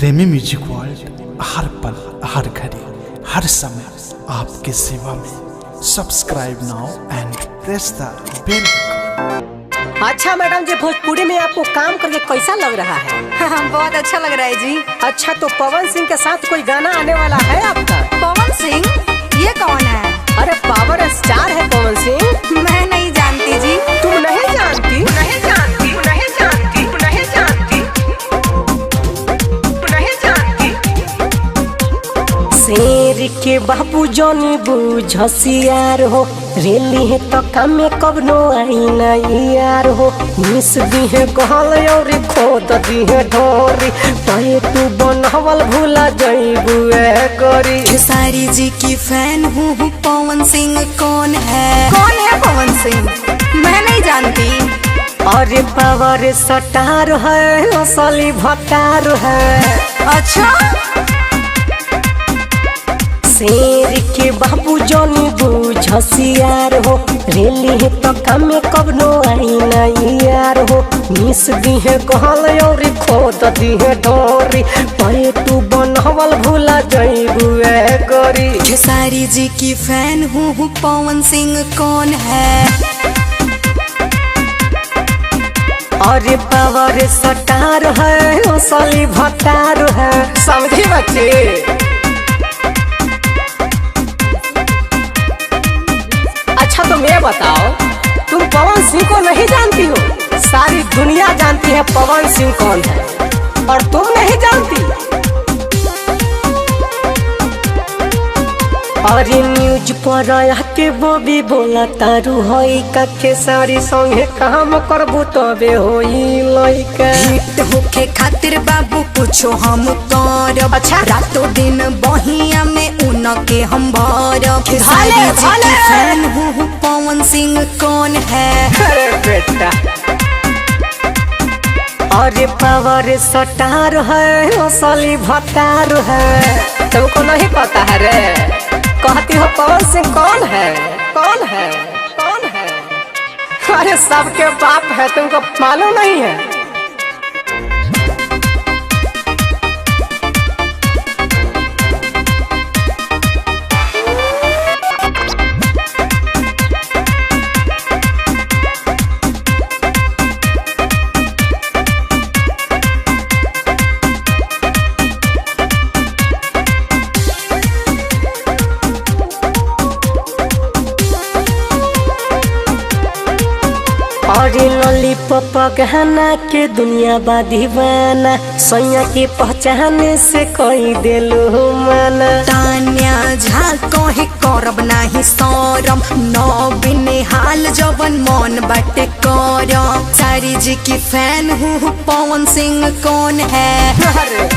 प्रेमी music world, हर पल, हर घड़ी, हर समय आपके सेवा में। Subscribe now and press the bell. अच्छा मैडम जी, भोजपुरी में आपको काम करके कैसा लग रहा है? बहुत अच्छा लग रहा है जी। अच्छा, तो पवन सिंह के साथ कोई गाना आने वाला है आपका? पवन सिंह ये कौन है? अरे पावर स्टार है पवन सिंह। मैं नहीं जानती जी। तुम नहीं जानती? नहीं जानती, नहीं जानती, नहीं जानती, नहीं जानती। शेर के बाबू जोनी बुझसियार हो, रेली है तो कामे कबनो आई नहीं यार हो। मिस दी है कहल और खोद दी है ढोरी, तय तू बनवल भूला जईबू ए करी। खेसारी जी की फैन हूँ, पवन सिंह कौन है? कौन है पवन सिंह? मैं नहीं जानती। अरे पावर सटार है, असली भतार है। अच्छा, शेर के बाबू जोनी बुझसियार हो, रेली है तो कामे कबनो आई नहीं यार हो। मिस दी है कहल और खोद दी है ढोरी, तय तू बनवल भूला जईबू ए करी। खेसारी जी की फैन हूँ, पवन सिंह कौन है? अरे पावर सटार है, असली भतार है। समझी बच्चे। अच्छा तो मैं बताओ, तुम पवन सिंह को नहीं जानती हो? सारी दुनिया जानती है पवन सिंह कौन है, और तुम नहीं जानती? अरे न्यूज पर आके बॉबी बोला तारू होई का खेसारी संगे काम करबू तबे होई लइका। हिट होके खातिर बाबू कुछो हम करब। अच्छा। रातों दिन बहिया में उनके हम भरब। खेसारी जी की फैन हूँ, पवन सिंह कौन है? अरे बेटा, अरे पावर सटार है, असली भतार है। तुमको नहीं पता है रे। कहती हो पवन सिंह कौन है, कौन है, कौन है? अरे सबके बाप है, तुमको मालूम नहीं है? अरे लॉलीपॉप गहना के दुनिया बा दीवाना, सैया के पहचाने से कोई दिलु माना। तान्या झा कहे करब नाही सरम, नवीन हाल जवन मन बाटे करम। सारी जी की फैन हूँ, पवन सिंह कौन है? अरे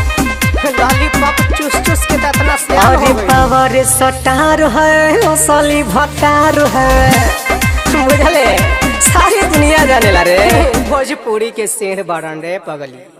लॉलीपॉप चूस चूस के तो इतना सियान अरे हो गई। पावर सटार है, असली भतार है। बुझले, सारी दुनिया जाने ला रे। भोजपुरी के शेर बड़न रे पगली।